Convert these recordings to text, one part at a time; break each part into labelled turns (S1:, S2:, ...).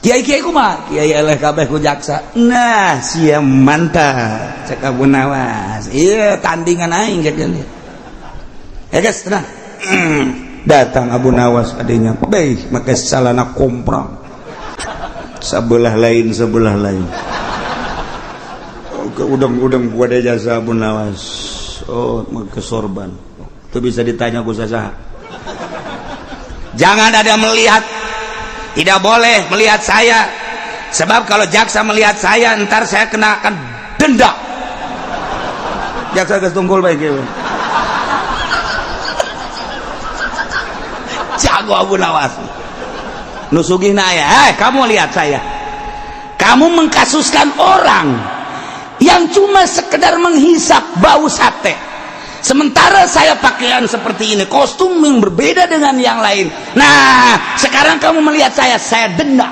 S1: Kiai-kiai kumaha? Kiai eleh kabeh ku jaksa. Nah, sia mantap cek Abu Nawas. Iya, tandingan aing cek dia. Ya guys, tenang. Datang Abu Nawas adanya, baik, make salana komprang. Sebelah lain, sebelah lain. Ke udang-udang gua ada jasa Abu Nawas. Oh, make sorban. Itu bisa ditanya ku saha. Jangan ada melihat, tidak boleh melihat saya, sebab kalau jaksa melihat saya, ntar saya kena akan denda. Jaksa geus tungkul bae kieu. Jago Abu Nawas. Nu sugihna aya, kamu lihat saya. Kamu mengkasuskan orang yang cuma sekedar menghisap bau sate. Sementara saya pakaian seperti ini, kostum yang berbeda dengan yang lain. Nah, sekarang kamu melihat saya denda.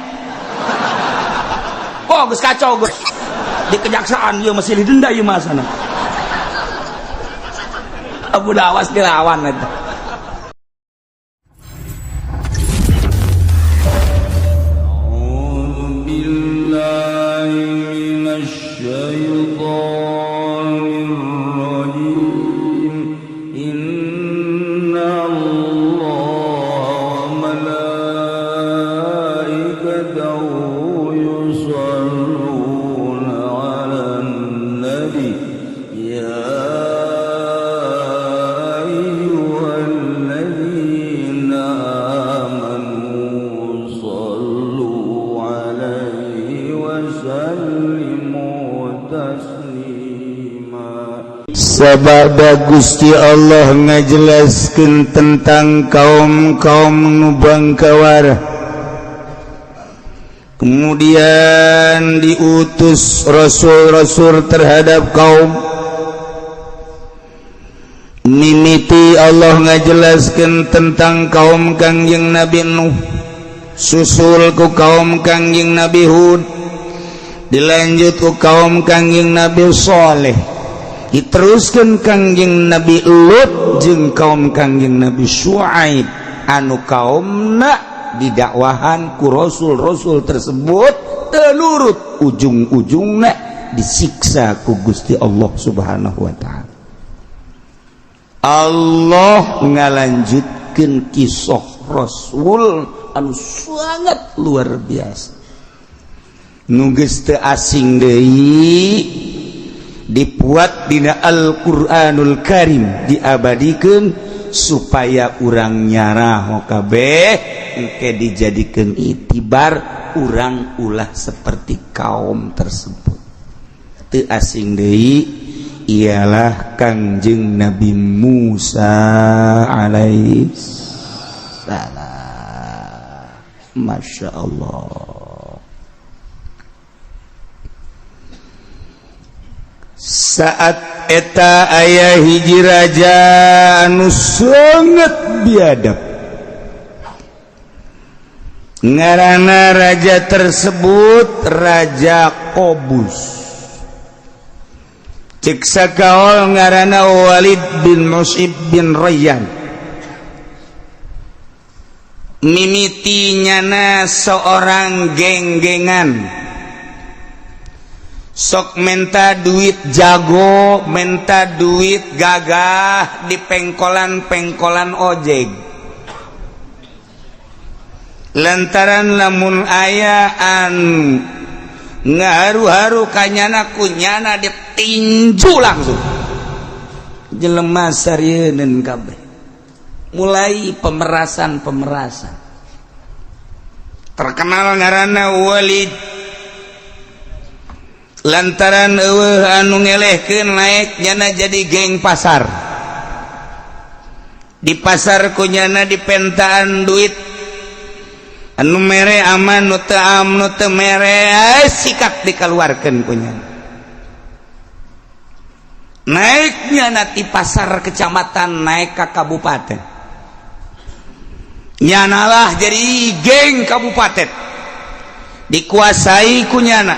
S1: Oh, geus kacau geus. Di kejaksaan ieu masih didenda ieu mah sana. Abu Nawas dilawan eta.
S2: أعوذ بالله من الشيطان الرجيم. إن الله وملائكته يصلون على النبي يا أيها الذين آمنوا صلوا عليه وسلموا تسليما.
S3: Sabada Gusti Allah ngajelaskeun tentang kaum-kaum nu bangkawara, kemudian diutus rasul-rasul terhadap kaum mimiti. Allah ngajelaskeun tentang kaum Kangjeng Nabi Nuh, susul ku kaum Kangjeng Nabi Hud, dilanjut ku kaum Kangjeng Nabi Saleh, diteruskan Kangjeng Nabi Lut jeung kaum Kangjeng Nabi Syuaib, anu kaumna didakwahan ku rasul-rasul tersebut teu nurut, ujung-ujungna disiksa ku Gusti Allah Subhanahu wa taala. Allah ngalanjutkeun kisah Rasul anu sangat luar biasa, nu geus teu asing deui dibuat dina Al-Qur'anul Karim, diabadikeun supaya urang nyaraho kabeh, engke dijadikeun itibar urang ulah seperti kaum tersebut. Teu asing deui ialah Kangjeng Nabi Musa alaihi salam. Masya Allah, saat eta aya hiji raja anu sangat biadab. Ngaranna raja tersebut Raja Kobus. Cek sakaol ngaranna Walid bin Mus'ib bin Rayyan. Mimiti nyana seorang geng-gengan, sok menta duit jago, menta duit gagah di pengkolan-pengkolan ojek, lantaran lamun ayaan ngaharu-haru kanyana, kunyana ditinju langsung. Jelema sarieun kabeh, mulai pemerasan-pemerasan. Terkenal ngaranna Walid lantaran eueuh anu ngelehkeun, naik nyana jadi geng pasar. Di pasar kunyana dipentaan duit, anu mere aman, nu teu am, nu teu mere sikat dikeluarkeun kunyana. Naiknya nanti pasar kecamatan, naik ke kabupaten, nyanalah jadi geng kabupaten, dikuasai kunyana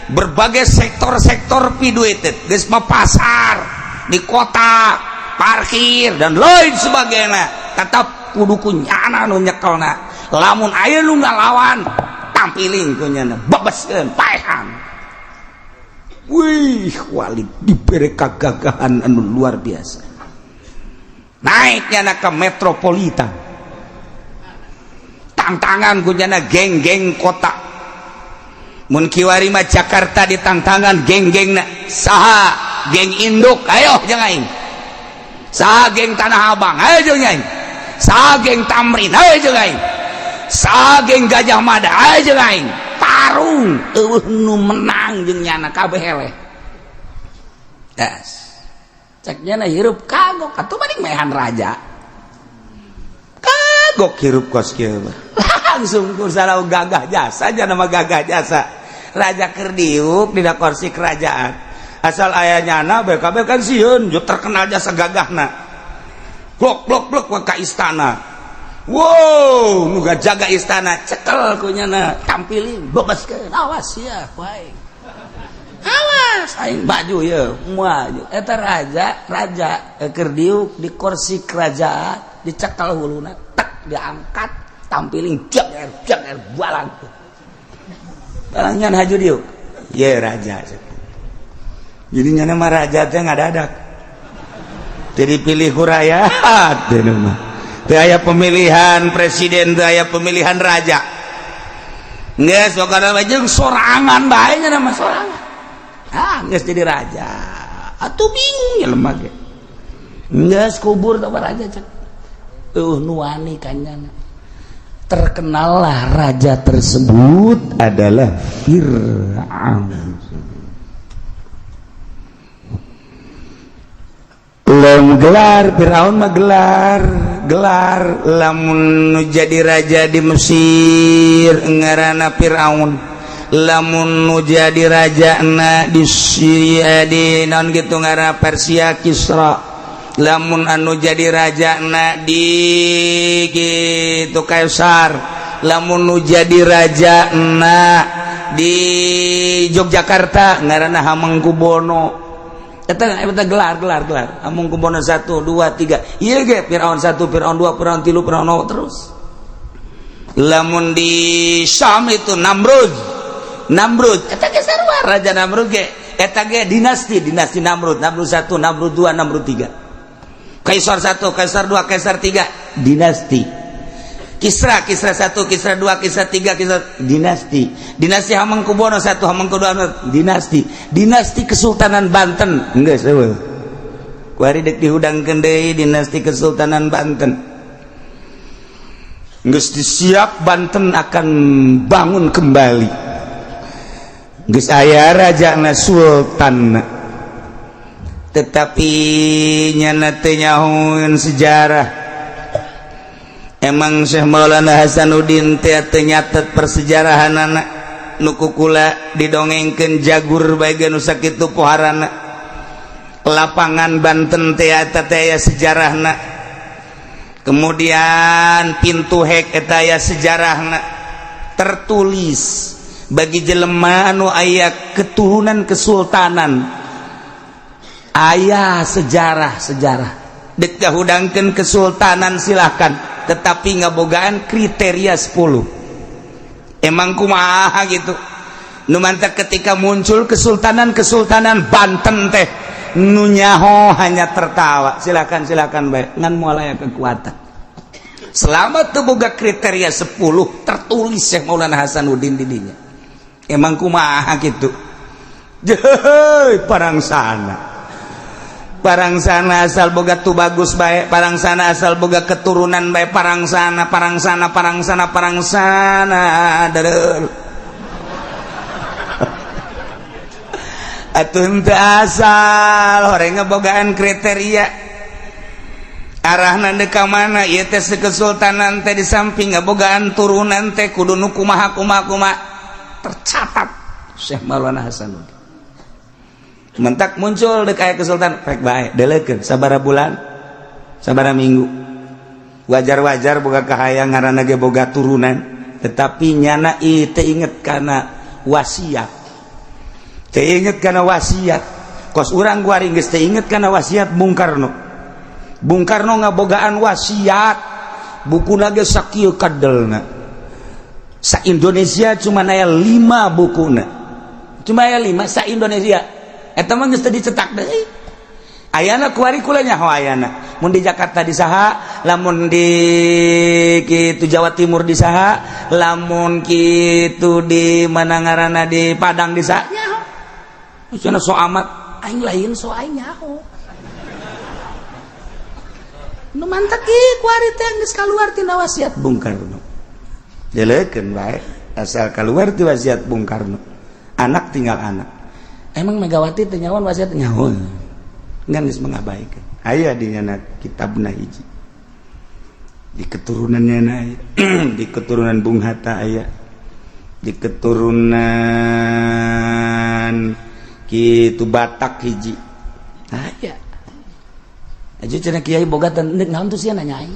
S3: berbagai sektor-sektor piduited geus mah, pasar di kota, parkir, dan lain sebagainya, tetap kudu kunyana nu nyekelna. Lamun aya nu ngalawan,
S1: Tampiling ku nyana, bebeskeun, paehan. Wih, Walid diberi kegagahan anu luar biasa. Naik nyana ke metropolitan. Tangtangan ku nyana geng-geng kota. Mun kiwari mah Jakarta ditangtangan geng-gengna. Saha geng induk, ayo jeung aing. Saha geng Tanah Abang, ayo jeung aing. Saha geng Thamrin, ayo jeung aing. Saha geng Gajah Mada, ayo jeung aing. Tarung, euweuh nu menang jeung nyana, kabeh eleh. Das. Cek nyana hirup kagok atuh mending maehan raja. Kagok hirup kos kieu mah. Langsung ku sarau gagah jasa nama gagah jasa. Raja keur diuk dina kursi kerajaan. Asal aya nyana BKB kan sieun, jo terkenal jasa gagahna. Blok blok blok ka istana. Wow, nu jaga istana cekel ku nyana, tampiling, bebaskeun, awas ya, wae. Awas aing baju ya, maju. Eta raja, raja keur diuk di kursi kerajaan, dicekal huluna, tek diangkat, tampiling jager jager balang. Balangnya haju diuk. Ye raja. Jadi nyana mah raja teh ngadadak. Teu dipilih ku rakyat teh mah. Teu aya pemilihan presiden, teu aya pemilihan raja. Geus pokona mah jeung sorangan bae nya mah sorangan. Ah, geus jadi raja. Atuh bingung ya lemah ge. Geus kubur teh raja cek. Eueuh nu wani ka nyana. Terkenallah raja tersebut adalah Fir'aun. Lamun gelar Fir'aun mah gelar gelar, lamun nu jadi raja di Mesir ngaranna Fir'aun, lamun nu jadi raja na di Syria di naon gitu ngaranna Persia Kisra, lamun anu jadi raja na di gitu Kaisar, lamun nu jadi raja na di Yogyakarta ngaranna Hamengkubuwono. Eta eta gelar gelar gelar Hamengkubuwono 1 2 3. Ieu ge Firaun 1, Firaun 2, Firaun 3, Firaun 0 terus. Lamun di Syam itu Namrud. Namrud eta ge sarua raja Namrud ge eta ge dinasti dinasti Namrud, Namrud 1, Namrud 2, Namrud 3. Kaisar 1, Kaisar 2, Kaisar 3, dinasti. Kisra, Kisra 1, Kisra 2, Kisra 3, Kisra dinasti. Dinasti Hamengkubuwono 1, Hamengkubuwono dinasti. Dinasti Kesultanan Banten. Geus eueuh. Kuari deuk dihudangkeun deui dinasti Kesultanan Banten. Geus disiap Banten akan bangun kembali. Geus aya rajana sultan. Tetapi nyana teu nyahoeun sejarah. Emang Syekh Maulana Hasanuddin teh teu nyatet persejarahanana, nu kukula didongengkeun jagur bae ge nu sakitu poharana. Lapangan Banten teh eta teh aya sejarahna. Kemudian pintu hek eta aya sejarahna tertulis bagi jelema anu aya keturunan kesultanan, aya sejarah-sejarah. Dek hudangkeun kesultanan silakan, tetapi ngabogaan kriteria 10. Emang kumaha gitu nu mantak ketika muncul kesultanan-kesultanan Banten teh nu nyaho hanya tertawa, silakan silakan bae, ngan moal aya kekuatan selama teu boga kriteria 10 tertulis Syekh Maulana Hasanuddin di dinya. Emang kumaha gitu. Jeuh, parang sana parang sana asal boga tuh bagus baik, parang sana asal boga keturunan baik, parang sana parang sana parang sana parang sana dereuh. Atuh henteu asal horeng ngebogaan kriteria arahna deuk ka mana ieu teh kesultanan teh di samping ngebogaan turunan teh kudu nu kumaha kumaha kumaha tercatat Syekh Maulana Hasanuddin. Mentak muncul dek aya kesultanan rek bae delekeun sabara bulan sabara minggu, wajar-wajar boga kahayang ngaranna ge boga turunan, tetapi nyana ieu teu inget kana wasiat, teu inget kana wasiat. Kos urang kuari geus teu inget kana wasiat Bung Karno. Bung Karno ngabogaan wasiat, bukuna ge sakieu kadelna. Sa Indonesia cuma aya 5 bukuna, cuma aya 5 sa Indonesia. Eta mah geus teu dicetak deui. Ayana kuari kula nyaho ayana. Mun di Jakarta di saha, lamun di kitu Jawa Timur di saha, lamun kitu di mana ngaranna di Padang di saha nyaho. Cenah so amat, aing lain so aing nyaho. Nu mantak ieu kuari teh geus kaluar tina wasiat Bung Karno. Jelekeun bae asal keluar ti wasiat Bung Karno. Anak tinggal anak. Emang Megawati teh nyawan wasiat nyaho. Ngan geus mengabaikan. Aya di nyana kitabna hiji. Di keturunannya na aya. Di keturunan Bung Hatta aya. Di keturunan kitu Batak hiji. Aya. Aja cenah kiai boga teh naon tuh sia nanya aing.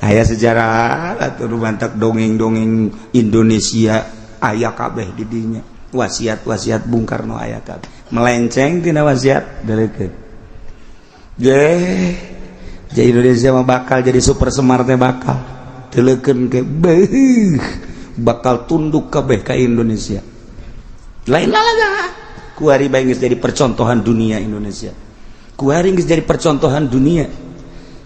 S1: Aya sejarah atuh nu mantak dongeng-dongeng Indonesia aya kabeh di dinya. Wasiat-wasiat Bung Karno aya kabeh. Melenceng tina wasiat deukeun. Ge, jadi Indonesia mah bakal jadi super semar teh bakal. Teulekeun ke beuh bakal tunduk kabeh ka Indonesia. Lain lalaga. Kuari bae geus jadi percontohan dunia Indonesia. Kuari geus jadi percontohan dunia.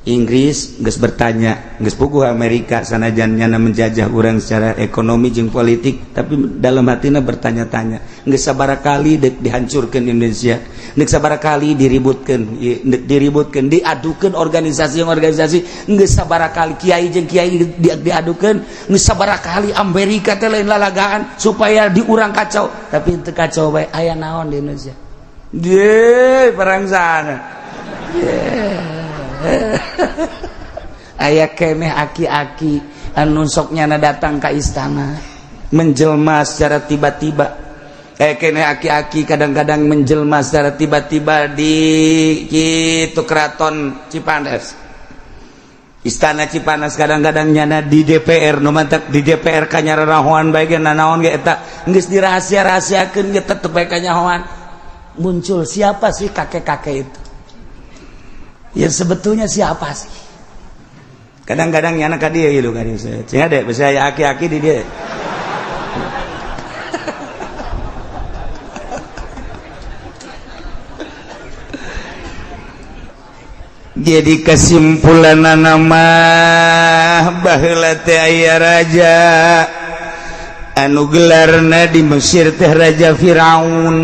S1: Inggris geus bertanya, geus puguh Amerika sanajan nyana menjajah urang secara ekonomi jeung politik, tapi dalam hatina bertanya-tanya, geus sabaraha kali dek dihancurkeun Indonesia, geus sabaraha kali diributkeun, dek diributkeun, diadukeun organisasi-organisasi, geus sabaraha kali kiai jeung kiai diadukeun, geus sabaraha kali Amerika teh lain lalagaan supaya diurang kacau, tapi teu kacau bae aya naon di Indonesia. Ye, perang sana. Aya keneh aki-aki anu sok nyana datang ka istana menjelma secara tiba-tiba. Keneh aki-aki kadang-kadang menjelma secara tiba-tiba di kitu keraton Cipanas, Istana Cipanas, kadang-kadang nyana di DPR nu mantak di DPR kanyararahoan bae ge nanaon ge eta geus dirahasia-rahasiakeun ge tetep bae kanyahoan. Muncul siapa sih kakek-kakek itu? Ya sebetulnya siapa sih? Kadang-kadang nyana ka dia gitu kan saya. Dek, bisa aya aki-aki di dia.
S3: Jadi kesimpulan nama baheula teh aya raja anu gelarna di Mesir teh Raja Firaun.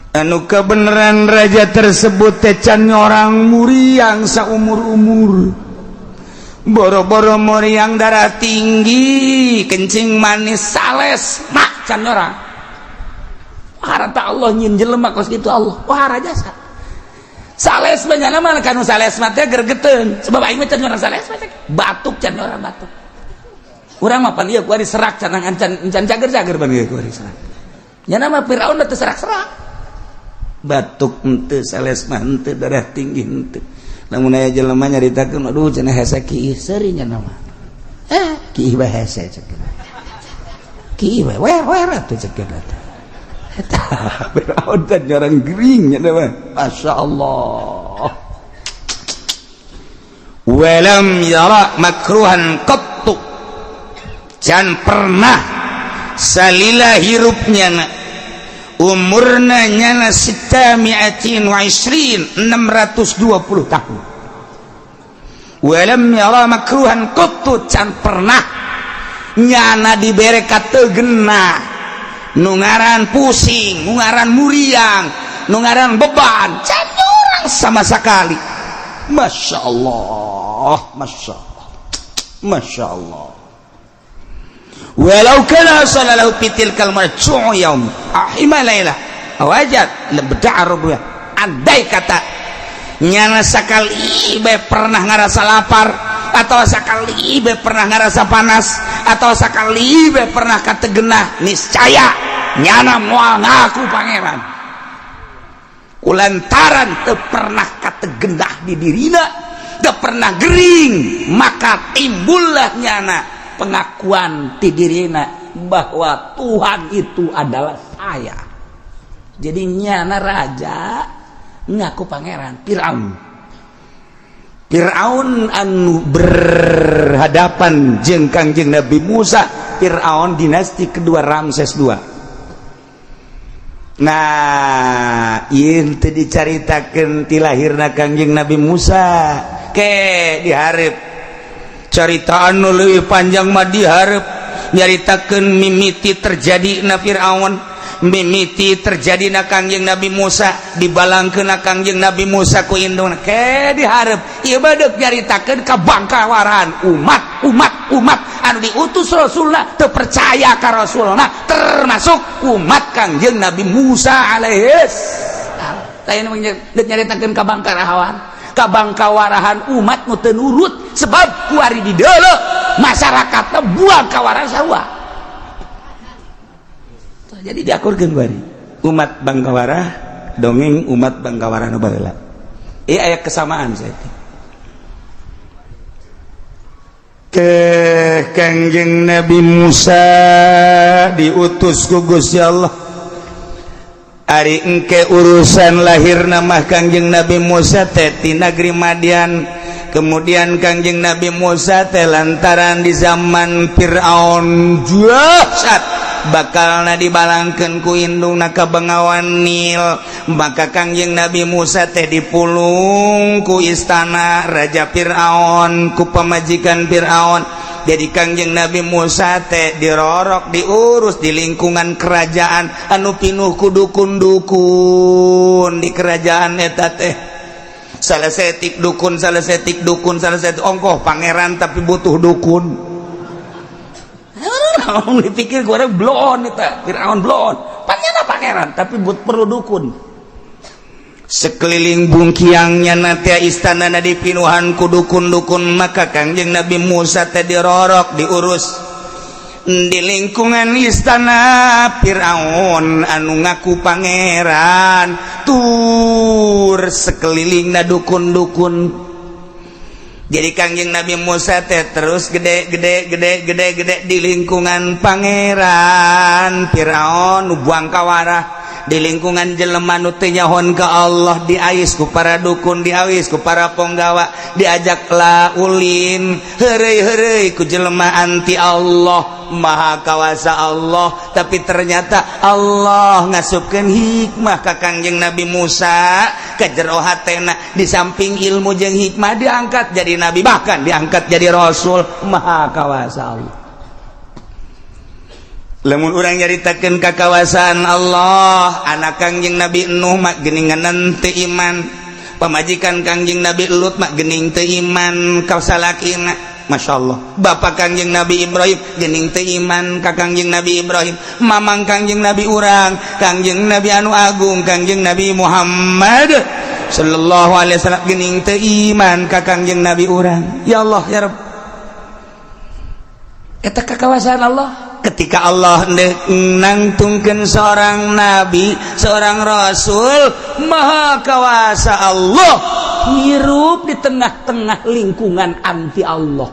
S3: Anu kebenaran raja tersebut teh can orang muriang saumur-umur. Boro-boro muriang darah tinggi, kencing manis, sales, mak can orang.
S1: Wah, Allah nyin jelema kos kitu Allah. Wah, raja sales banyak mah kanu sales mah teh gergeteun. Sebab aing mah can orang sales mah batuk can orang batuk. Urang mah pan ieu kuari serak can can cager-cager ban ieu kuari serak. Nya mah Firaun teh serak-serak.
S3: Batuk henteu, sales mah henteu, darah tinggi henteu. Lamun aya jelema nyaritakeun aduh cenah hese kiih seuri nya mah. Kiih bae hese cek. Kiih bae wer wer atuh cek eta. Eta Firaun teh orang gering nya mah. Masyaallah. Walam yara makruhan qattu. Can pernah salila hirupnya na umurna nyana sita mi'atin wa isrin 620 tahun. Walam yara makruhan qattu, can pernah nyana dibere kategena nu ngaran pusing, nu ngaran muriang, nu ngaran beban, can orang sama sekali. Masya Allah, Masya Allah, Masya Allah. Walau kana salallahu fitil kalmar cu'u yaum ahima laila wajat lebda rubuh. Andai kata nyana sakali bae pernah ngarasa lapar, atau sakali bae pernah ngarasa panas, atau sakali bae pernah kategenah, niscaya nyana moal ngaku pangeran. Kulantaran teu pernah kategenah di dirina, teu pernah gering, maka timbullah nyana pengakuan ti dirina bahwa Tuhan itu adalah saya. Jadi nyana raja ngaku pangeran Firaun.
S1: Fir'aun anu berhadapan jeung Kangjeng Nabi Musa, Fir'aun dinasti kedua, Ramses II. Nah, ieu teu dicaritakeun ti lahirna Kangjeng Nabi Musa ke dihareup. Carita anu leuwih panjang mah dihareup, nyaritakeun mimiti terjadi na Fir'aun, mimiti terjadi na Kangjeng Nabi Musa, dibalangkeun na Kangjeng Nabi Musa ku indungna ke dihareup. Ieu mah deuk nyaritakeun kabangkawarahan umat umat umat anu diutus Rasulna teu percaya ka Rasulna, termasuk umat Kangjeng Nabi Musa alaihis. Lain deuk nyaritakeun kabangkarahan kabangkawarahan umat nu teu nurut, sebab kuari di deuleu masyarakatna buang kawarahan sarua. Jadi diakurkeun kuari umat Bangkawara dongeng umat Bangkawara nu baheula. Ieu aya kesamaan saya teh.
S3: Ke Kangjeng Nabi Musa diutus ku Gusti Allah. Ari engke urusan lahir nama Kangjeng Nabi Musa teh ti negeri Madian. Kemudian Kangjeng Nabi Musa teh lantaran di zaman Fir'aun dahsyat, bakalna dibalangkeun ku indungna ka Bengawan Nil. Maka Kangjeng Nabi Musa teh dipulung ku istana Raja Fir'aun, ku pamajikan Fir'aun. Jadi Kangjeng Nabi Musa teh dirorok, diurus di lingkungan kerajaan anu pinuh ku dukun-dukun. Di kerajaan eta teh salah setik dukun, salah setik dukun, salah setik ongkoh pangeran tapi butuh dukun.
S1: Naon dipikir gue bloon eta Fir'aun bloon, pangeran pangeran tapi but perlu dukun.
S3: Sekeliling bungkiangnya nanti istana na dipinuhan ku dukun-dukun. Maka Kangjeng Nabi Musa teh dirorok, diurus di lingkungan istana Fir'aun anu ngaku pangeran, tur sekeliling na dukun-dukun. Jadi Kangjeng Nabi Musa teh terus gede gede gede gede gede di lingkungan pangeran Fir'aun nu buang kawarah, di lingkungan jelema nu teu nyahoan ka Allah, diais ku para dukun, diawis ku para ponggawa, diajaklah ulin heureuy-heureuy ku jelema anti Allah. Maha kawasa Allah, tapi ternyata Allah ngasupkeun hikmah ka Kangjeng Nabi Musa ka jero hatena. Di samping ilmu jeung hikmah, diangkat jadi nabi, bahkan diangkat jadi rasul.
S1: Maha kawasa Allah.
S3: Lamun urang nyaritakeun kakawasaan Allah, anak Kangjeng Nabi Nuh mak geuningan teu iman, pamajikan Kangjeng Nabi Lut mak geuning teu iman ka salakina. Masya Allah, bapak Kangjeng Nabi Ibrahim gening teu iman ka Kangjeng Nabi Ibrahim. Mamang Kangjeng Nabi urang, Kangjeng Nabi anu agung, Kangjeng Nabi Muhammad sallallahu alaihi wasallam, gening teu iman ka Kangjeng Nabi urang. Ya Allah, ya Rabb,
S1: eta kakawasaan Allah.
S3: Ketika Allah nangtungkeun seorang nabi, seorang rasul, maha kawasa Allah.
S1: Hirup di tengah-tengah lingkungan anti Allah,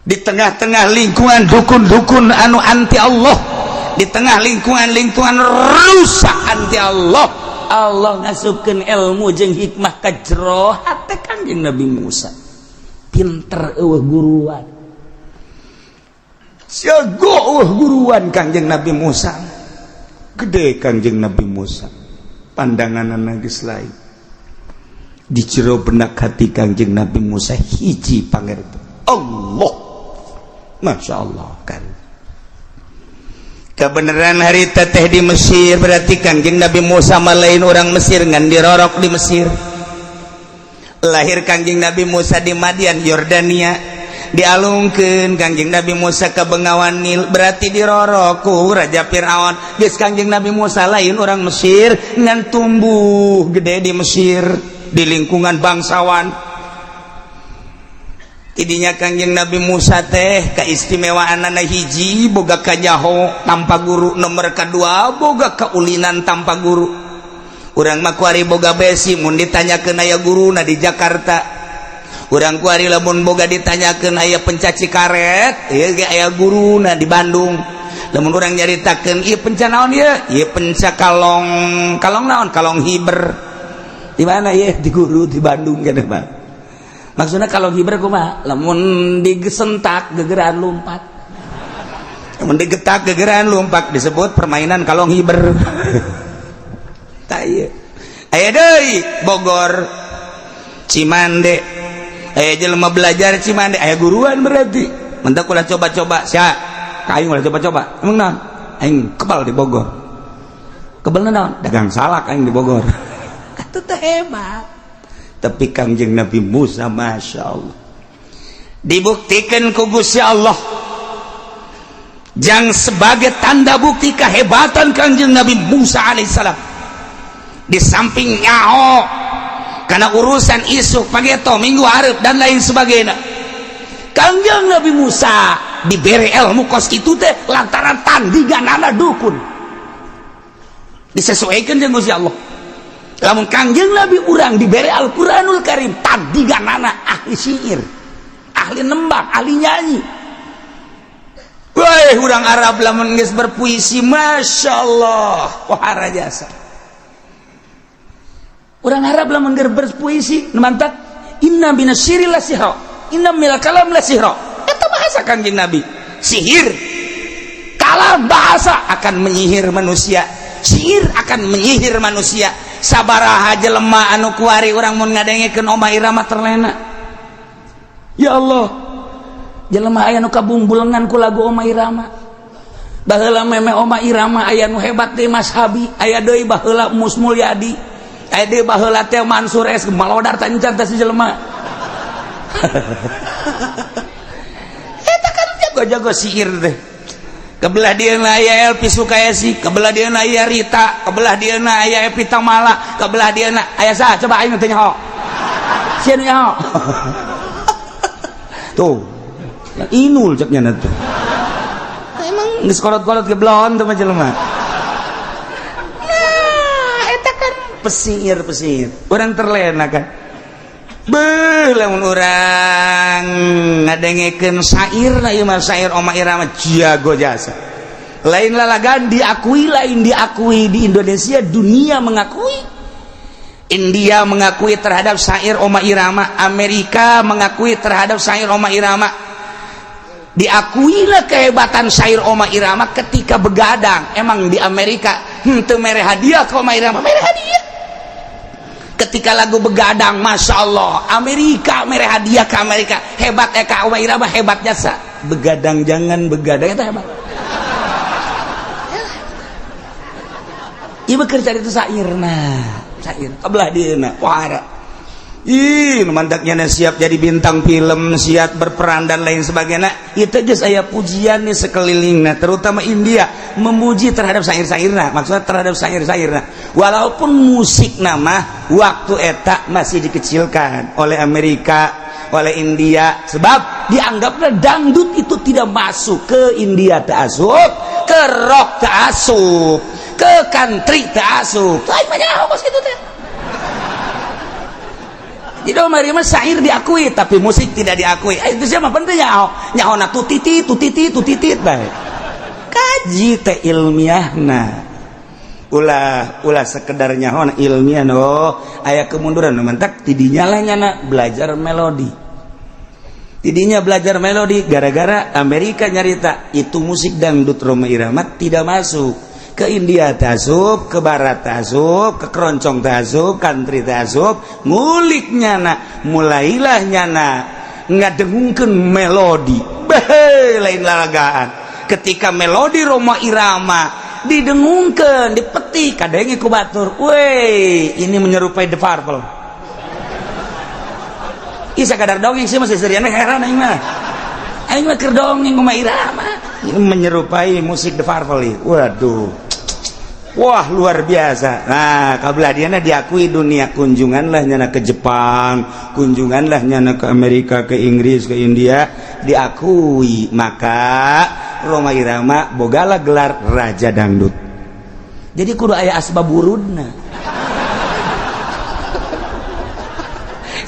S3: di tengah-tengah lingkungan dukun-dukun anu anti Allah, di tengah lingkungan-lingkungan rusak anti Allah,
S1: Allah ngasupkeun ilmu jeung hikmah ka jero hate Kangjeng Nabi Musa. Pinter eueuh guruan.
S3: Jago eueuh guruan Kangjeng Nabi Musa. Gede Kangjeng Nabi Musa, pandangan geus lain. Di jero benak hati Kangjeng Nabi Musa hiji panger, Allah. Masya Allah, kan kebenaran hari teteh di Mesir. Berarti Kangjeng Nabi Musa lain orang Mesir, ngan dirorok di Mesir. Lahir Kangjeng Nabi Musa di Madian, Yordania. Dialungkeun Kangjeng Nabi Musa ke Bengawan Nil, berarti dirorok ku Raja Fir'aun. Geus Kangjeng Nabi Musa lain orang Mesir, ngan tumbuh gede di Mesir, di lingkungan bangsawan. Tidinya Kangjeng Nabi Musa teh keistimewaan hiji, boga kanyaho tanpa guru. Nomor kedua, boga keulinan tanpa guru. Urang mah kuari boga besi, mun ditanyakeun aya guruna di Jakarta. Urang kuari lamun boga ditanyakeun aya penca cikaret ieu ge aya guruna di Bandung. Lamun urang nyaritakeun ieu penca naon, ieu ieu penca kalong, kalong naon, kalong hiber di mana ieu, di guru di Bandung keneh, Bang.
S1: Maksudnya kalong hiber kumaha? Lamun digesentak gegeran lompat,
S3: lamun digetak gegeran lompat disebut permainan kalong hiber. Tah ieu aya deui Bogor Cimande, aya jelema belajar Cimande, aya guruan berarti. Mentak ulah coba-coba sia ka aing, ulah coba-coba. Emang naon? Aing kebal di Bogor. Kebal naon? Dagang salak aing di Bogor. Atuh teh hebat. Tapi Kangjeng Nabi Musa, Masya Allah, dibuktikan ku Gusti Allah jang sebagai tanda bukti kehebatan Kangjeng Nabi Musa alaihissalam. Di samping nyaho karena urusan isuk pageto minggu hareup dan lain sebagainya, Kangjeng Nabi Musa diberi ilmu kos itu teh lantaran tandinganana dukun disesuaikan dengan Gusti Allah. Lamun Kangjeng Nabi urang diberi Al-Quranul Karim, tandinganana ahli syair, ahli nembang, ahli nyanyi. Wah, urang Arab lamun geus berpuisi, Masya Allah, wah jasa.
S1: Orang Arab lamun geus berpuisi mantap, inna minasy-syi'ri la sihra, inna minal kalam la sihra. Eta bahasa Kangjeng Nabi.
S3: Sihir kalam, bahasa akan menyihir manusia, sihir akan menyihir manusia. Sabaraha jelema anu kuari urang mun ngadengekeun Oma Irama terlena,
S1: ya Allah. Jelema aya nu kabungbulengan ku lagu Oma Irama. Baheula meme Oma Irama aya nu hebat deui Mas Habi, aya deui baheula Mus Mulyadi, aya deui baheula teh Mansur S, malodar tancan teh si jelema.
S3: Eta kan jago-jago sihir teh. Kebelah dia aya Elvi Sukaesih, kebelah dia aya Rita, kebelah dia aya Evie Tamala, kebelah dia aya saha coba aing teh nyaho.
S1: Sia nu nyaho?
S3: Tuh yang inul ceknya tuh emang geus kolot-kolot geblon tuh mah jelema. Nah, eta kan pesir-pesir urang terlena kan. Beuh, lamun urang ngadengekeun syair na ieu mah, syair Oma Irama jago jasa. Lain lalagan diakui, lain diakui di Indonesia, dunia mengakui. India mengakui terhadap syair Oma Irama, Amerika mengakui terhadap syair Oma Irama. Diakuilah kehebatan syair Oma Irama ketika begadang. Emang di Amerika henteu mere hadiah ke Oma Irama? Mere hadiah ketika lagu begadang. Masya Allah, Amerika mere hadiah ke Amerika. Hebat Eka Oma Irama, hebat jasa. Begadang, jangan begadang, itu hebat. Ieu keur cari itu syairna, syair kebelah dieuna wah. Ih, mantaknya siap jadi bintang film, siap berperan dan lain sebagainya. Itu geus aya pujian nih sekelilingna, terutama India memuji terhadap syair-syairna, maksudnya terhadap syair-syairna. Walaupun musik nama waktu eta masih dikecilkan oleh Amerika, oleh India, sebab dianggapnya dangdut itu tidak masuk ke India, tak asup, ke rock tak asup, ke country tak asup.
S1: Lain banyak kos kitu teh. Jadi Oma Irama syair diakui
S3: tapi musik tidak diakui. Eh, itu siapa penting nyaho nyaho na tutiti tutiti tutitit bae. Kaji teh ilmiahna, ulah ulah sekedar nyaho ilmiah. No aya kemunduran mentak tidinya lah nyana belajar melodi, tidinya belajar melodi gara-gara Amerika nyarita itu musik dangdut Rhoma Irama tidak masuk ke India, tasub ke Barat, tasub ke keroncong, tasub country, tasub ngulik nyana. Mulailah nyana ngadengungkeun melodi. Beh, lain lalagaan ketika melodi Rhoma Irama didengungkeun, dipetik kadenge ku batur, weh, ini menyerupai The Purple. Ih, sakadar dongeng sih masih seriana, heran aing mah. Aing mah keur dongeng Rhoma Irama ini menyerupai musik The Purple. Waduh. Wah, luar biasa. Nah, kabeladiana diakui dunia, kunjunganlah nyana ke Jepang, kunjunganlah nyana ke Amerika, ke Inggris, ke India, diakui. Maka Rhoma Irama bogala gelar Raja Dangdut.
S1: Jadi kudu aya asbab wurudna.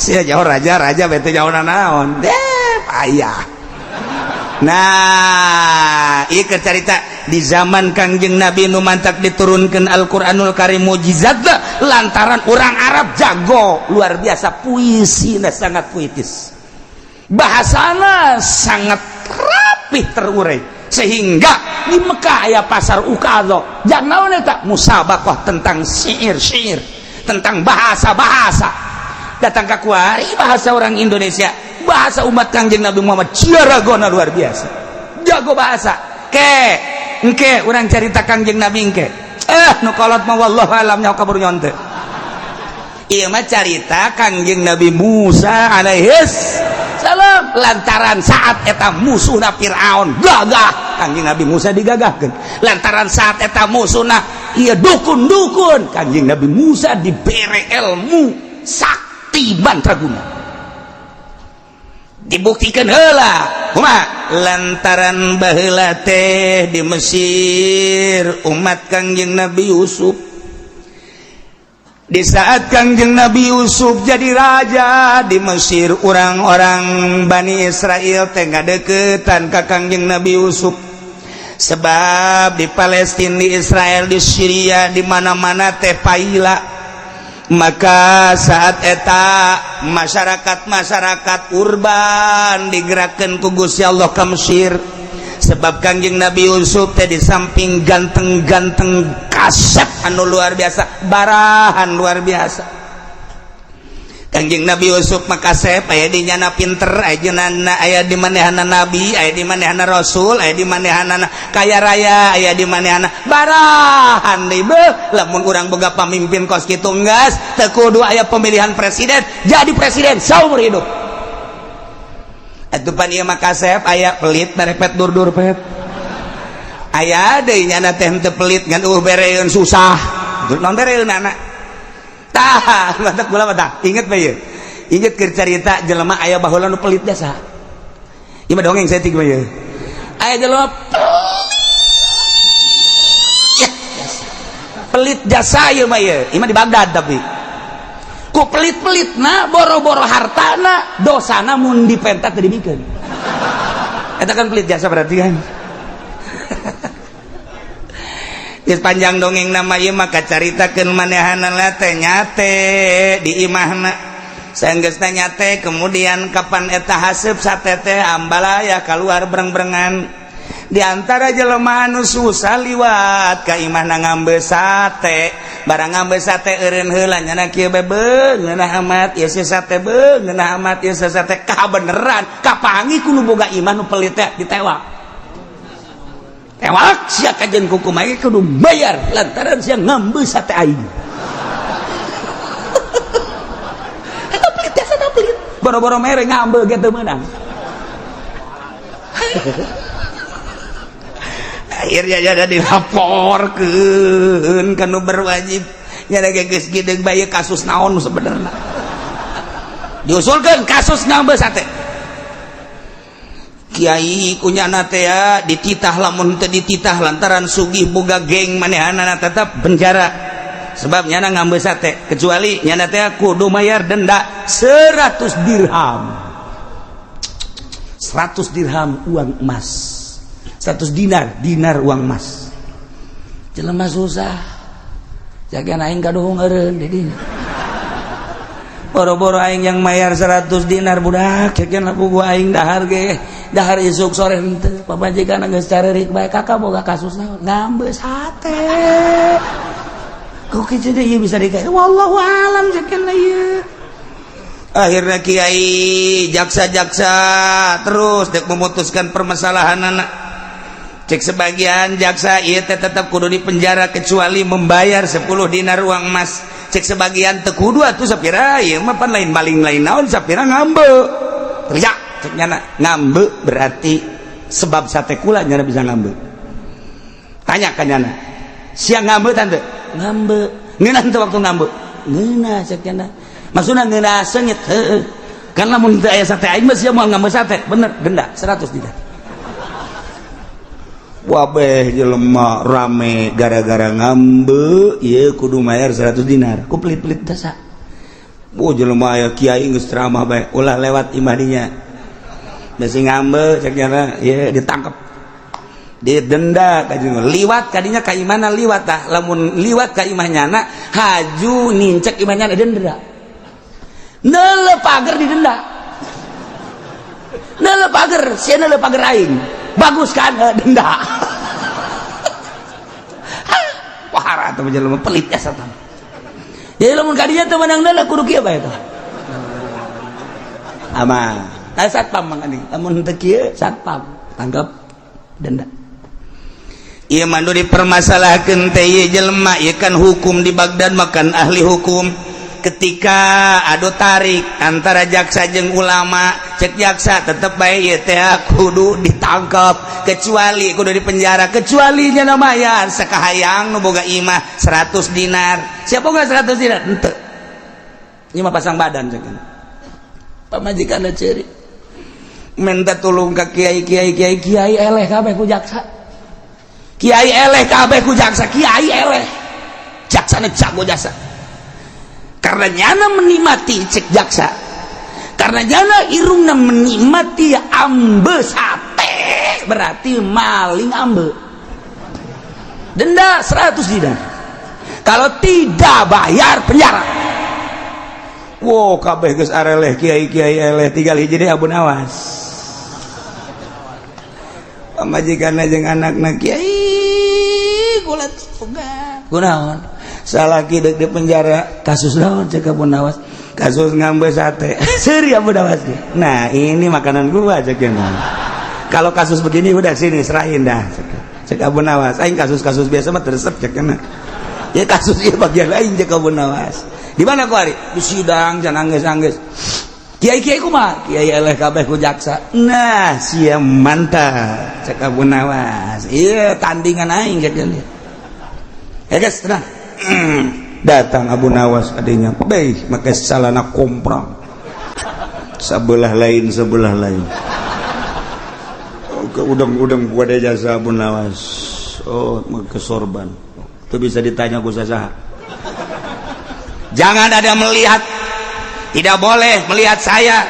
S3: Sia jauh raja, raja bete jauh naon. Deh, payah. Nah, ieu carita di zaman Kangjeng Nabi nu mantak diturunkan Al-Qur'anul Karim mukjizat lantaran orang Arab jago luar biasa, puisi sangat puitis, bahasana sangat rapih terurai, sehingga di Mekah aya pasar Ukadz jangan naon eta musabaqah tentang syair-syair, tentang bahasa-bahasa. Datang ke kuari bahasa orang Indonesia, bahasa umat Kangjeng Nabi Muhammad ciaragona luar biasa, jago bahasa. Ke engke urang carita Kangjeng Nabi engke. Nu kolot mah wallahu alam nyaho kabur nyonte. Ieu mah carita Kangjeng Nabi Musa alaihis salam, lantaran saat eta musuhna Fir'aun gagah, Kangjeng Nabi Musa digagahkeun. Lantaran saat eta musuhna ieu dukun-dukun, Kangjeng Nabi Musa dibere ilmu sakti mantraguna. Dibuktikan heula kumaha? Lantaran baheula teh di Mesir umat Kangjeng Nabi Yusuf. Di saat Kangjeng Nabi Yusuf jadi raja di Mesir, orang-orang Bani Israel teh ngadeukeutan ka Kangjeng Nabi Yusuf, sebab di Palestina, di Israel, di Syria, di mana-mana teh paila. Maka saat eta masyarakat-masyarakat urban digerakkan ku Gusti Allah ka Mesir, sebab Kangjeng Nabi Yusuf teh di samping ganteng-ganteng, kasep anu luar biasa, barahan luar biasa. Kangjeng Nabi Yusuf maka kasep, aya di nyana pinter, aya di aya di manehana nabi, aya di manehana rasul, aya di manehana kaya raya, aya di manehana barahan deui. Beuh, lamun urang boga pamimpin kos kitu enggeus teu kudu aya pemilihan presiden, jadi presiden saumur hidup. Atuh pan ieu mah kasep, aya pelit merepet dur-dur pet. Aya deui nyana teh henteu pelit ngan bereun susah. Naon bereun anak? Tah, batak kula mah tah. Inget bae ieu. Inget keur carita jelema aya baheula nu pelit jasa. Ieu mah dongeng saeutik mah ieu. Aya jelema pelit jasa. Pelit jasa ieu mah ieu. Ieu mah di Baghdad tapi. Ku pelit-pelitna boro-boro hartana, dosana mun dipenta teu dibikeun. Eta kan pelit jasa berarti kan. Geus panjang dongeng nama ieu, maka caritakeun manehanana teh nyate di imahna. Sanggeusna nyate, kemudian kapan eta haseup sate teh ambalaya keluar breng-brengan. Di antara jelema anu susah liwat ka imahna ngambe sate, barang ngambe sate eureun heula nyana kieu bae, beuh ngeunah amat ieu si sate, beuh ngeunah amat ieu si sate. Kabeneran kapangi ku nu boga imah nu pelit teh ditewak. Tewak sia kajen kukumaha kudu bayar lantaran sia ngambe sate aing. Eta pelit jasa, pelit. Boro-boro mere, ngambe ge teu meunang. Akhirnya jadi dilaporkeun ka nu berwajib. Nya geus geudeung bae kasus naon sebenarnya. Diusulkeun kasus ngambe sate. Kiai kunyana teh ya dititah, lamun teu dititah lantaran sugih boga geng manehanana tetap penjara. Sebab nyana ngambe sate, kecuali nyana teh kudu mayar denda 100 dirham. 100 dirham uang emas. 100 dinar, dinar uang emas. Jelema susah. Jaga aing kaduhung eureun di dinya. Boro-boro aing yang mayar 100 dinar budak, cekeun lapu gua aing dahar ge, dahar isuk sore henteu. Pamajikan geus carerik bae, kakak boga kasus naon? Ngambe sate. Kok kitu deui bisa dikair? Wallahu alam cekeun ieu. Akhirnya kiai jaksa-jaksa terus dek memutuskan permasalahan anak. Cek sebagian jaksa, ieu teh tetap kudu di penjara kecuali membayar 10 dinar uang emas. Cek sebagian, teu kudu atuh, sapira ieu mah pan lain maling, lain naon, sapira ngambe. Teriak cek nyana, ngambe berarti sebab sate kula nyana bisa ngambe. Tanya ka nyana, sia ngambe tante? Ngambe. Ngeunah teu waktu ngambe? Ngeunah cek nyana. Maksudna ngeunah seungit, heueuh. Kan lamun teu aya sate aing mah sia moal ngambe sate. Bener, denda 100 dinar. Wabeh jelema rame gara-gara ngambe ieu kudu mayar 100 dinar ku pelit-pelit dasa. Oh, jelema aya kiai geus ceramah bae, ulah lewat imah dinya.
S1: Bisi ngambeu cek nyana, ieu ditangkep, didenda kajeng liwat kadinya ka imahna. Liwat tah, lamun liwat ka imah nyana, haju nincek imah nyana, denda. Neuleuh pager, didenda. Neuleuh pager, sia neuleuh pager aing, bagus kan? Eh, denda. Wah, atuh jelema pelit ya satpam. Jadi lamun kadinya teu meunang neuleuh, kudu kieu bae tah. Aman. Nah, satpam mang anjing. Lamun teu kieu, satpam tangkap, denda.
S3: Ieu mah nu dipermasalahkeun teh ieu jelema ieu kan hukum di Baghdad, makan ahli hukum. Ketika adu tarik antara jaksa jeung ulama, cek jaksa tetep bae ieu teh kudu ditangkap, kecuali kudu dipenjara, kecuali nya mayar sakahayang nu boga imah 100 dinar. Siapa boga 100 dinar? Henteu, ieu mah pasang badan cek pamajikan. Ceri minta tulung ka kiai kiai kiai kiai, eleh kabeh ku jaksa. Kiai eleh kabeh ku jaksa. Kiai eleh, jaksana jago jasa karena nyana menikmati, cek jaksa, karena nyana irungna menikmati ambe sate, berarti maling ambe. Denda 100 dinar, kalau tidak bayar penjara. Wow, kabeh geus areleh, kiai kiai eleh, tinggal hiji deui, Abu Nawas. Pamajikan jeung anakna, "Kiai, kula tulungan." "Kunaon?" "Salaki deuk di penjara." "Kasus naon?" Cek Abu Nawas. "Kasus ngambil sate." Seuri Abu Nawas. "Nah, ini makanan gua," cek. "Kalau kasus begini udah sini serahin dah," cek Abu Nawas. "Aing kasus-kasus biasa mah teresep," cek. "Ya kasus ieu bagian lain," cek Abu Nawas. Di mana ku ari di sidang, jangan angges-angges. Kiai kiai kumaha? Kiai eleh kabeh ku jaksa. "Nah, sia mantap," cek Abu Nawas, "iya tandingan aing," cek dia. Ya guys, tenang. Datang Abu Nawas adanya baik make salana komprang sebelah lain, sebelah lain ke udang-udang buat jasa Abu Nawas. Oh, ke sorban itu bisa ditanya ku saha. Jangan ada melihat, tidak boleh melihat saya,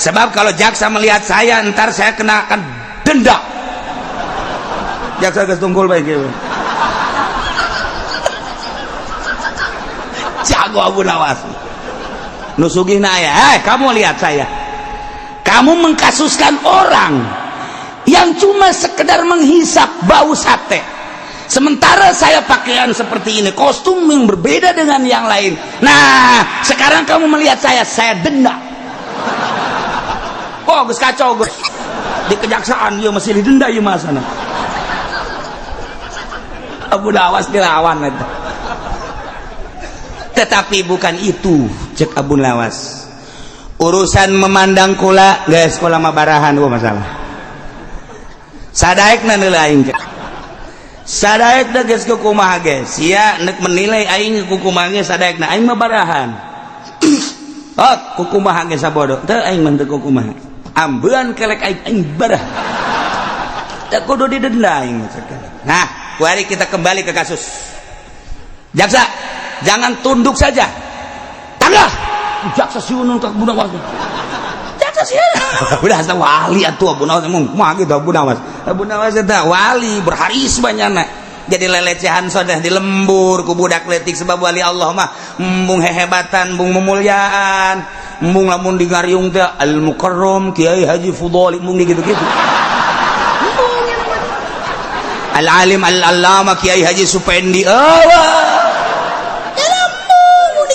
S3: sebab kalau jaksa melihat saya, ntar saya kenakan denda. Jaksa geus tunggul bae gitu. Jago Abu Nawas. Nu sugihna aya, "Eh, kamu lihat saya. Kamu mengkasuskan orang yang cuma sekedar menghisap bau sate, sementara saya pakaian seperti ini, kostum yang berbeda dengan yang lain. Nah, sekarang kamu melihat saya denda." Oh, geus kacau, geus di kejaksaan dia masih didenda ieu masana. Abu Nawas dilawan eta. Tetapi bukan itu, cek Abu Nawas. Urusan memandang kula, guys, kula mah barahan, gua masalah. Sadaekna nilai aing cek. Sadaekna geus kumaha ge. Sia nek menilai aing kumaha ge, sadaekna aing mah barahan. Oh, kukumaha ge sabodo. Teu, aing mah teu kukumaha. Ambean kelek aing, aing barah. Teu kudu didenda aing. Nah, kuari kita kembali ke kasus. Jaksa, jangan tunduk saja. Tangga. Jaksa siunun ka Abu Nawas. Jaksa sieun. Udah asa wali atuh Abu Nawas, emang kumaha gitu Abu Nawas. Abu Nawas eta wali berharisma nyana. Jadi lelecehan sudah di lembur ku budak letik, sebab wali Allah mah embung hehebatan, embung memuliaan, embung lamun di ngariung teh Al Mukarram Kiai Haji Fudhali, embung gitu-gitu. Al Alim Al Allama Kiai Haji Supendi. Oh,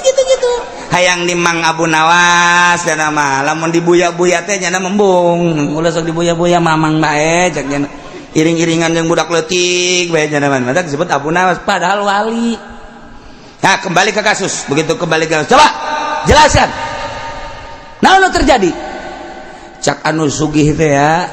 S3: gitu-gitu. Hayang di Mang Abu Nawas dan nama lamun dibuya-buya teh nyana embung, ulah sok dibuya-buya, mamang bae cek nyana. Iring-iringan yang budak letik bae nyana mah disebut Abu Nawas padahal wali. Nah, kembali ke kasus. Begitu kembali ke kasus, coba jelaskan. Nah, anu terjadi? Cak anu sugih teh ya,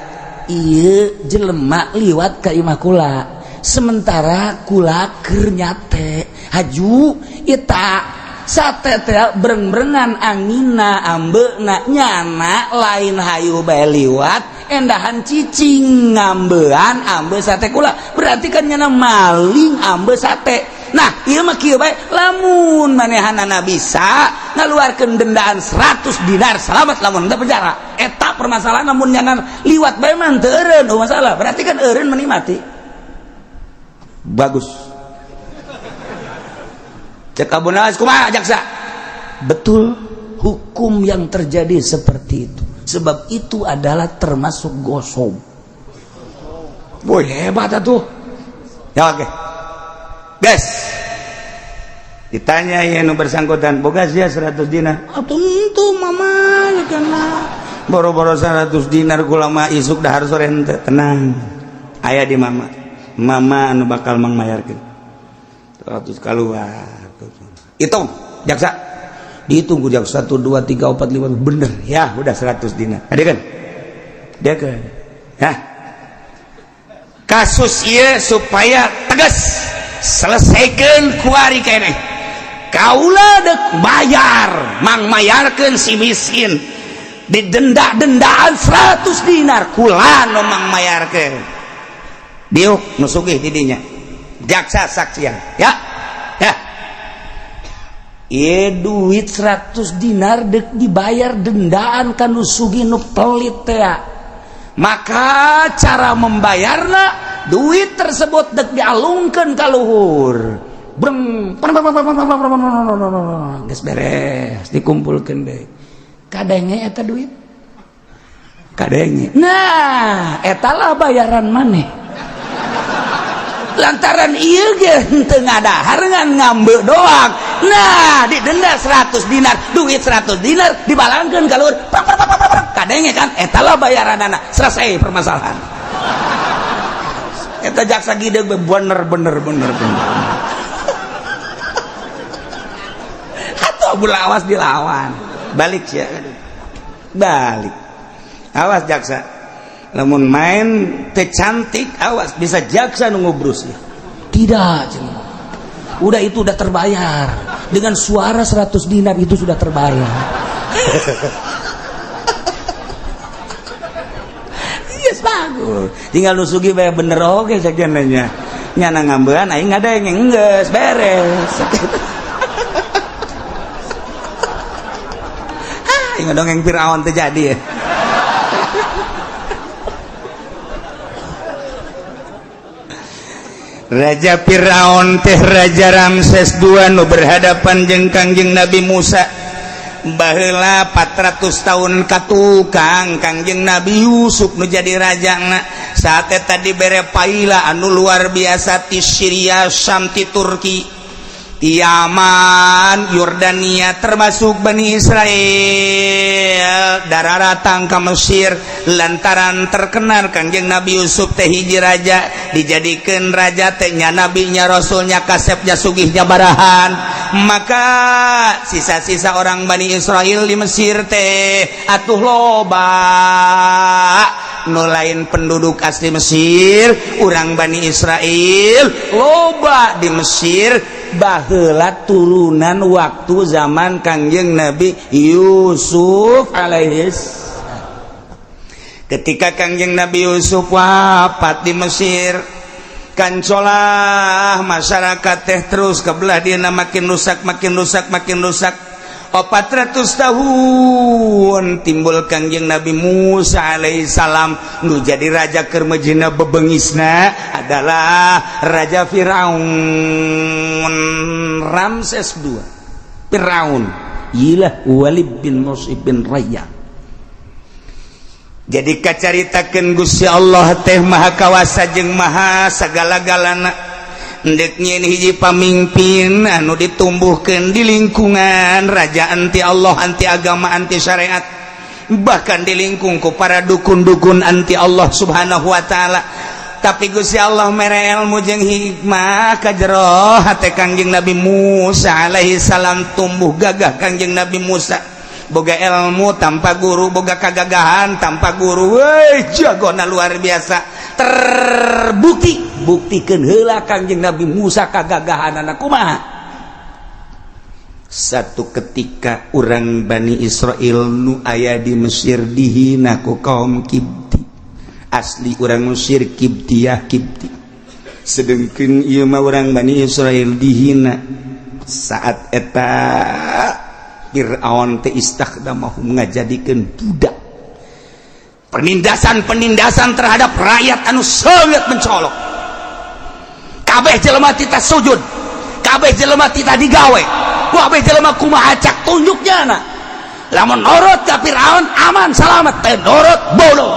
S3: ieu jelema liwat ka imah kula, sementara kula keur nyate, haju eta sate teh breng-brengan angina ambeuna. Nyana lain hayu bae liwat, endahan cicing ngambean ambe sate kula, berarti kan nyana maling ambe sate.
S1: Nah, ieu mah kieu bae, lamun manehanana bisa ngaluarkeun dendaan 100 dinar, selamat, lamun teu penjara. Eta permasalahan. Lamun nyana liwat bae mah teu eureun, oh masalah. Berarti kan eureun meni mati. Bagus. Cek Abu Nawas, kumaha jaksa? Betul, hukum yang terjadi seperti itu. Sebab itu adalah termasuk ghosob. Boy, hebat atuh. Ya oke. Guys. Ditanya ya nu bersangkutan, boga sia 100 dinar? Ah, tentu mama ya kana. Boro-boro 100 dinar, kula mah isuk dahar sore henteu. Tenang. Aya di mama. Mama anu bakal mangmayarkeun. 100 keluar. Hitung, jaksa. Dihitung ku jaksa 1 2 3 4 5, bener ya, udah 100 dinar. Ada kan? Dia ke. Ya. Kasus ieu supaya tegas, selesaikan kuari keneh. Kaula dek bayar, mang mayarkeun si miskin didenda-dendaan 100 dinar, kula nu mang mayarkeun. Diuk nu sugih di dinya. Jaksa saksian ya. Ya. Ieu duit 100 dinar dek dibayar dendaan kan nu sugih nu pelit teh. Maka cara membayarna, duit tersebut dek dialungkeun ka luhur. Breng, geus beres, dikumpulkeun deui. Kadenge eta duit? Kadenge. Nah, eta lah bayaran maneh. Lantaran ieu ge henteu ngadahar, ngan ngambek doang. Nah, didenda 100 dinar, duit 100 dinar dibalangkeun ka luhur. Kadenge kan? Eta lah bayaranana. Selesai permasalahan. Eta jaksa gede bener bener bener bener. Atau Abu Lawas dilawan. Balik ya. Balik. Awas jaksa. Lamun main teh cantik, awas bisa jaksa nu ngubrus ya. Tidak, cenah. Udah, itu udah terbayar. Dengan suara 100 dinar itu sudah terbayar. Yes, bagus. Tinggal nu sugih bae bener oge sajenanya. Nyana ngambean aing ngadenge geus beres. Ah, dongeng Firaun terjadi ya.
S3: Raja Firaun teh Raja Ramses II nu berhadapan jeung Kangjeng Nabi Musa baheula 400 tahun katukang. Kangjeng Nabi Yusuf nu jadi rajana saat eta dibere paila anu luar biasa ti Syria, Syam, ti Turki, ti Yaman, Yordania, termasuk Bani Israel dararatang ka Mesir lantaran terkenal Kangjeng Nabi Yusuf teh hiji raja, dijadikeun raja teh nya nabinya, rasulnya, kasepnya, sugihnya barahan. Maka sisa-sisa orang Bani Israel di Mesir teh atuh loba nu lain penduduk asli Mesir. Urang Bani Israel loba di Mesir baheula turunan waktu zaman Kangjeng Nabi Yusuf alaihis. Ketika Kangjeng Nabi Yusuf wafat di Mesir, kancolah masyarakat teh terus kebelah dia makin rusak, makin rusak, makin rusak. 400 tahun timbul Kangjeng Nabi Musa alaihissalam nu jadi raja keur mejina bebengisna adalah Raja Firaun Ramses II. Firaun Yilah Walid bin Musib bin Rayyan. Jadi kacaritakeun Gusti Allah teh maha kawasa jeung maha sagala-galana. Ndek nyieun hiji pamimpin anu ditumbuhkeun di lingkungan raja anti Allah, anti agama, anti syariat, bahkan di lingkung ku para dukun-dukun anti Allah Subhanahu wa taala. Tapi Gusti Allah mere ilmu jeung hikmah ka jero hate Kangjeng Nabi Musa alaihi salam. Tumbuh gagah Kangjeng Nabi Musa, boga ilmu tanpa guru, boga kagagahan tanpa guru. Woi, jagona luar biasa. Terbukti, buktikeun heula Kangjeng Nabi Musa kagagahanana kumaha. Satu ketika urang Bani Israel nu aya di Mesir dihina ku kaum Kibti. Asli urang Mesir Kibtiyah, Kibti. Sedengkeun ieu mah urang Bani Israel dihina saat eta Fir'aun teh istakhdamahum ngajadikeun budak. Penindasan-penindasan terhadap rakyat anu sangat mencolok. Kabeh jelema tita sujud, kabeh jelema tita digawe, kabeh jelema kumaha cak tunjuknya na. Lamun nurut ka Fir'aun aman selamat, teh nurut bodoh.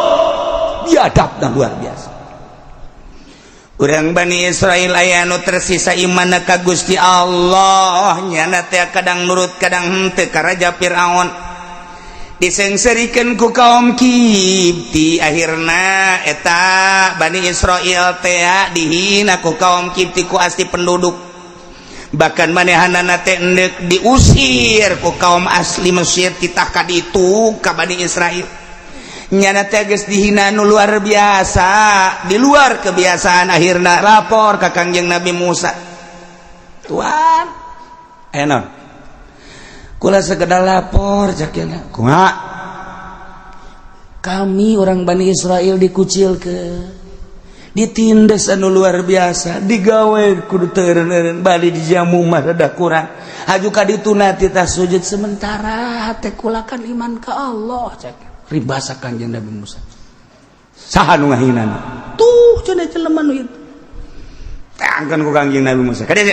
S3: Biadabna luar biasa. Urang Bani Israel aya nu tersisa imanna ka Gusti Allah, nyana teh kadang nurut kadang henteu ka Raja Fir'aun. Disengserikeun ku kaum Kibti, akhirna eta Bani Israel teh dihina ku kaum Kibti ku asli penduduk. Bahkan manehanana teh endek diusir ku kaum asli Mesir titah ka ditu ka Bani Israel. Nyana teh geus dihina nu luar biasa, di luar kebiasaan, akhirna lapor ka Kangjeng Nabi Musa. Tuan, aya naon? Kula sekedar lapor cak nya. Kumaha? Kami orang Bani Israel dikucilkeun, ditindas anu luar biasa, digawe kudu teu eureun-eureun, bali dijamu mah rada kurang. Haju ka ditu na titah sujud sementara teh kula kan iman ka Allah cak. Ribasa Kangjeng Nabi Musa. Saha nu ngahinana? Tuh cenah jelema nu itu. Tangkeun ku Kangjeng Nabi Musa. Kadieu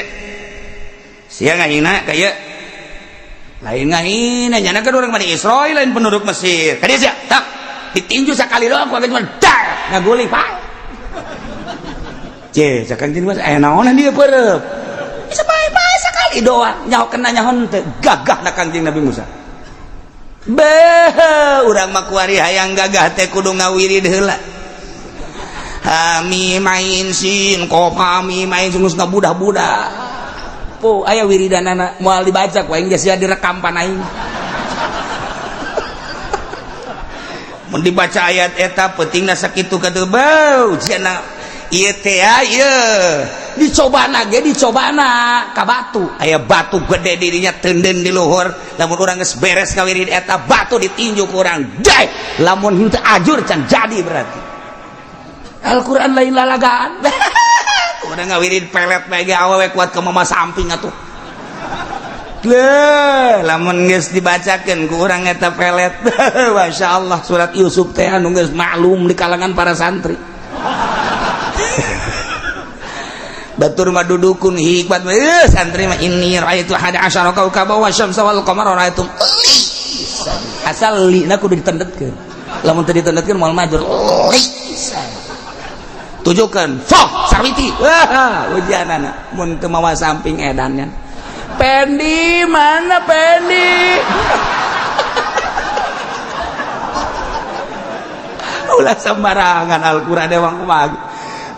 S3: sia ngahina ka ieu. Lain ngahina nyana kan orang Bani Israel lain penduduk Mesir. Kadieu sia tak ditinju sekali doang ku cuma dar ngaguling pak. Ce, cak Kangjeng Musa aya naonan dia peureub. Bisa bae-bae sekali doang nyaho kena nyaho henteu gagah na Kangjeng Nabi Musa. Beh, urang mah kuari hayang gagah teh kudu ngawirid heula. Hamim ain sin qaf hamim ain geus ngabudah-budah. Po aya wiridanana moal dibaca ku aing geus sia direkam pan aing. Mun dibaca ayat eta peutingna sakitu katuh beuh cenah ieu teh ieu dicobana ge dicobana ka batu. Aya batu gede dirinya teunden di luhur, lamun urang geus beres ngawirid eta batu ditinju ku urang dai lamun henteu ajur can jadi berarti. Al-Qur'an lain lalagaan. Udah ngawirid pelet bae ge awewe kuat ke mama samping atuh. Leuh, lamun geus dibacakeun ku urang eta pelet. Masyaallah surat Yusuf teh anu geus maklum di kalangan para santri. Batur mah dudukun hikmat santri mah inni raaitu ahada asyara kaukaba wa syamsa wal qamara raaitum. Asal li na kudu ditendetkeun. Lamun teu ditendetkeun moal majur. Tujukan fok sarwiti. Wah, ujianana mun teu mawa samping edannya. Pendi mana Pendi? Ulah sembarangan Al-Qur'an emang kumaha.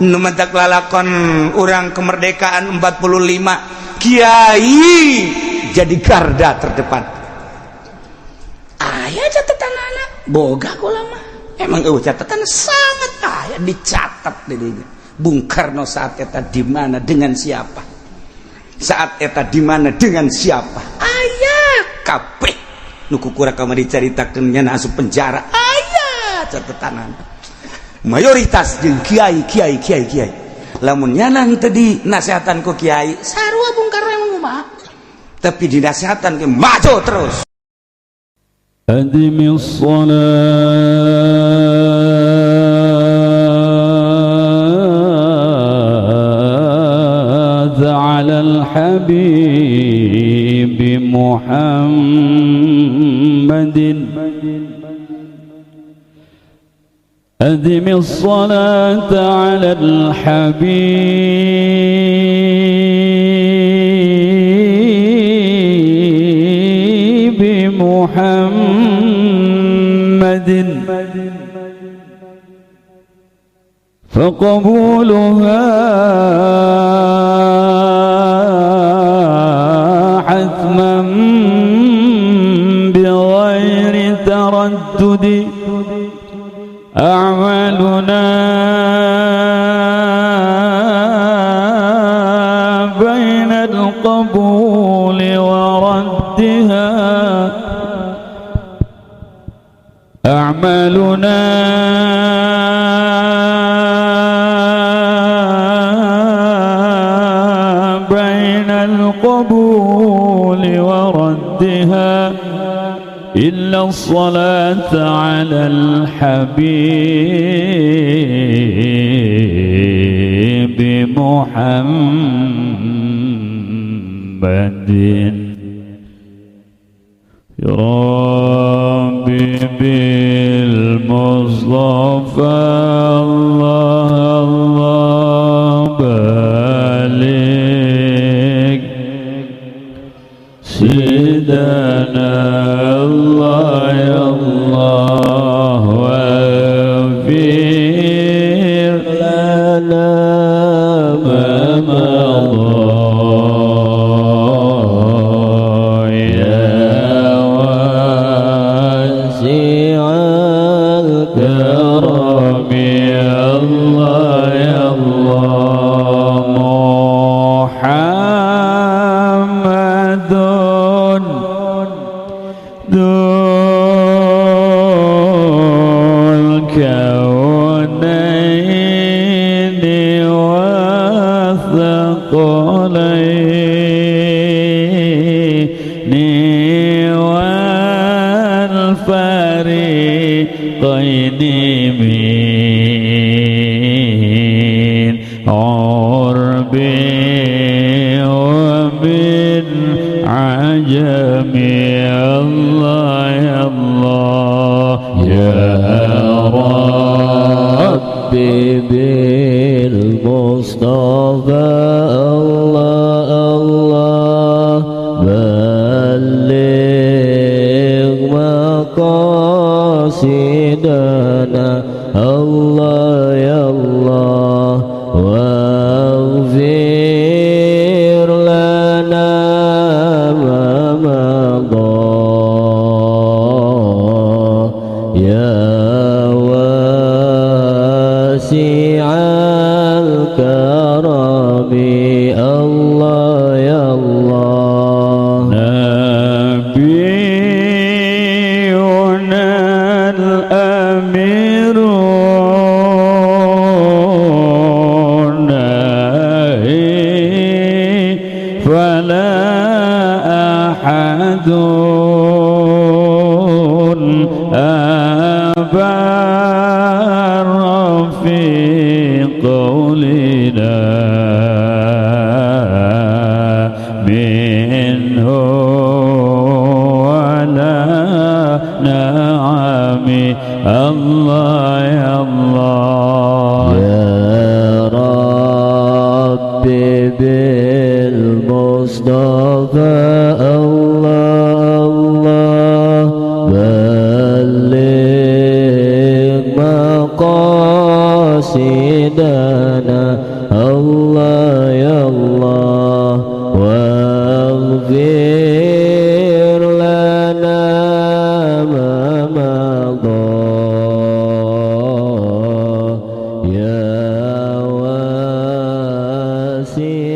S3: Nu mentak lalakon urang kemerdekaan 45 kiai jadi garda terdepan. Aya catatan anak boga kula mah. Emang eueuh catatan sangat aya dicatat di dinya. Bung Karno saat eta di mana dengan siapa? Saat eta di mana dengan siapa? Aya kabeh nu kukurang kamari dicaritakeun nya asup penjara. Aya catatan. Mayoritas jeung kiai kiai kiai kiai. Lamun nyana henteu dinasehatan ku kiai, sarua Bung Karno emang kumaha? Tapi dinasehatan ke maju terus.
S2: أدم الصلاة على الحبيب محمد أدم الصلاة على الحبيب محمد فقبولها حتما بغير تردد أعمالنا بين القبول وردها أعمالنا بين القبول وردها إلا الصلاة على الحبيب محمد. يا ربي بالمصطفى الله الله بلغ سيدنا الله يا الله واغفر
S4: لنا
S2: ما مضى يا
S4: واسع
S2: الكرم يا الله يا الله محمد ذو الكونين والثقلين والفريقين من عرب ومن عجم. الله يا الله يا
S4: ربي بالمصطفى الله الله بلغ مقاصدنا الله يا الله واغفر لنا ما مضى يا واسع الكرم الله يا الله.
S2: نبينا الأمير الناهي فلا أحد أبر في قولنا منه ولا نعم. الله يا الله
S4: يا ربي بالمصطفى الله الله بلغ مقاصدنا الله يا الله واغفر لنا ما مضى يا واسع